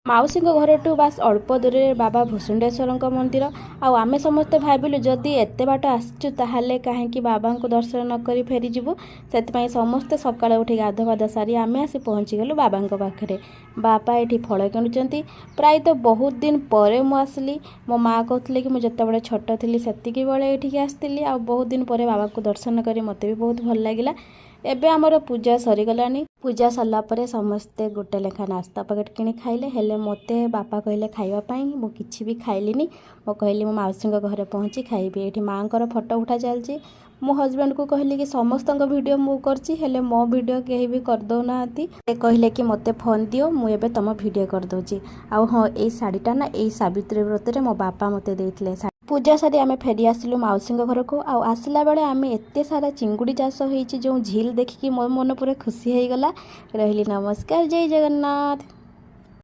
ମାଉସୀଙ୍କ ଘରଠୁ ବାସ୍ ଅଳ୍ପ ଦୂରରେ ବାବା ଭୁଷୁଣ୍ଡେଶ୍ୱରଙ୍କ ମନ୍ଦିର। ଆଉ ଆମେ ସମସ୍ତେ ଭାବିଲୁ, ଯଦି ଏତେ ବାଟ ଆସିଛୁ, ତାହେଲେ କାହିଁକି ବାବାଙ୍କୁ ଦର୍ଶନ ନ କରି ଫେରିଯିବୁ। ସେଥିପାଇଁ ସମସ୍ତେ ସକାଳେ ଉଠି ଗାଧୁଆ ପାଧୁଆ ସାରି ଆମେ ଆସି ପହଞ୍ଚିଗଲୁ ବାବାଙ୍କ ପାଖରେ। ବାପା ଏଠି ଫଳ କିଣୁଛନ୍ତି। ପ୍ରାୟତଃ ବହୁତ ଦିନ ପରେ ମୁଁ ଆସିଲି। ମୋ ମାଆ କହୁଥିଲେ କି ମୁଁ ଯେତେବେଳେ ଛୋଟ ଥିଲି, ସେତିକି ବେଳେ ଏଠିକି ଆସିଥିଲି। ଆଉ ବହୁତ ଦିନ ପରେ ବାବାଙ୍କୁ ଦର୍ଶନ କରି ମୋତେ ବି ବହୁତ ଭଲ ଲାଗିଲା। ଏବେ ଆମର ପୂଜା ସରିଗଲାଣି। ପୂଜା ସରିଲା ପରେ ସମସ୍ତେ ଗୋଟେ ଲେଖା ନାସ୍ତା ପ୍ୟାକେଟ୍ କିଣି ଖାଇଲେ। ହେଲେ ମୋତେ ବାପା କହିଲେ ଖାଇବା ପାଇଁ, ମୁଁ କିଛି ବି ଖାଇଲିନି। ମୁଁ କହିଲି, ମୁଁ ମାଉସୀଙ୍କ ଘରେ ପହଞ୍ଚି ଖାଇବି। ଏଇଠି ମାଆଙ୍କର ଫଟୋ ଉଠା ଚାଲିଛି। ମୋ ହଜବେଣ୍ଡକୁ କହିଲି କି ସମସ୍ତଙ୍କ ଭିଡ଼ିଓ ମୁଁ କରୁଛି, ହେଲେ ମୋ ଭିଡ଼ିଓ କେହି ବି କରିଦେଉନାହାନ୍ତି। ସେ କହିଲେ କି ମୋତେ ଫୋନ୍ ଦିଅ, ମୁଁ ଏବେ ତୁମ ଭିଡ଼ିଓ କରିଦେଉଛି। ଆଉ ହଁ, ଏଇ ଶାଢ଼ୀଟା ନା ଏଇ ସାବିତ୍ରୀ ବ୍ରତରେ ମୋ ବାପା ମୋତେ ଦେଇଥିଲେ। ପୂଜା ସାରି ଆମେ ଫେରି ଆସିଲୁ ମାଉସୀଙ୍କ ଘରକୁ। ଆଉ ଆସିଲା ବେଳେ ଆମେ ଏତେ ସାରା ଚିଙ୍ଗୁଡ଼ି ଚାଷ ହେଇଛି ଯେଉଁ ଝିଲ୍ ଦେଖିକି ମୋ ମନ ପୁରା ଖୁସି ହେଇଗଲା। ରହିଲି, ନମସ୍କାର, ଜୟ ଜଗନ୍ନାଥ।